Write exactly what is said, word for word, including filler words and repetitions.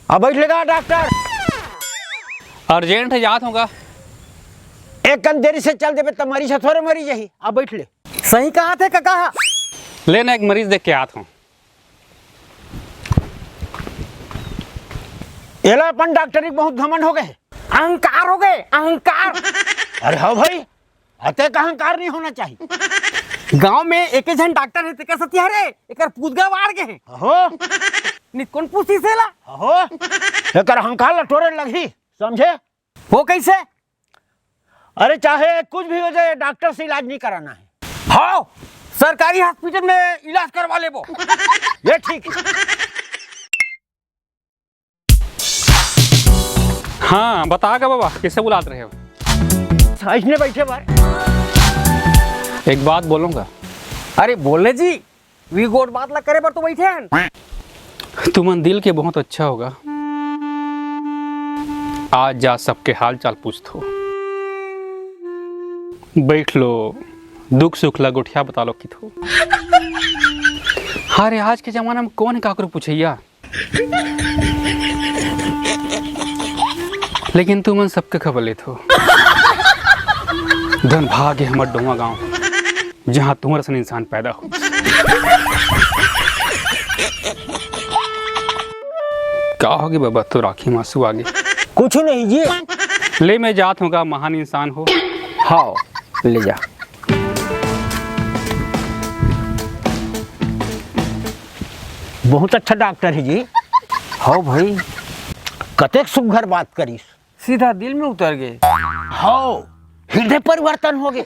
अब बैठ लेगा डॉक्टर। अर्जेंट है, जात होगा। एक कन देरी से चल देबे त मरीज ह थोरे मरी जाही। अब बैठ ले। सही कहा थे कका। ले ना, एक मरीज देख के आत हूँ। एला अपन डॉक्टरी के बहुत घमंड हो गए। अहंकार हो गए, अहंकार। अरे हाँ भाई, अतेक अहंकार नहीं होना चाहिए। गांव में एक झन डॉक्टर है, तेकर सती हरे, एकर पूतगा बाढ़ गए हैं। हो। नहीं, कौन पूछी सेला? हो। एकर अहंकार ला टोरे लगही, समझे? वो कैसे? अरे, चाहे कुछ भी हो जाए, डॉक्टर से इलाज नहीं कराना है। हाँ, सरकारी हॉस्पिटल में इलाज करवा लेबो। ये ठीक है। हाँ, बता गा बाबा, कैसे बुलात रहे हो? इसने बैठे बार। एक बात बोलूंगा। अरे बोले जी, वी गोट बात ला करे बर तो बैठे हैं। तुमन दिल के बहुत अच्छा होगा। आज जा सबके हाल चाल पूछथो। बैठ लो, दुख सुख ला गोठिया बता लो किथो। अरे आज के जमाना में कौन काकरो पूछैया? लेकिन तुमन सबके खबर लेथो। धन भाग्य हमर डोमा गांव, जहां तुम्हर असन इंसान पैदा हो। का होगे बाबा, तोर आँखी में आंसू आगे? कुछ नहीं जी। ले, मैं जात हूँ गा, महान इंसान हो। हाँ, ले जा। बहुत अच्छा डॉक्टर है जी। हाँ भाई। कतेक सुघर बात करिस। सीधा दिल में उतर गए। हाँ, हृदय परिवर्तन हो गए।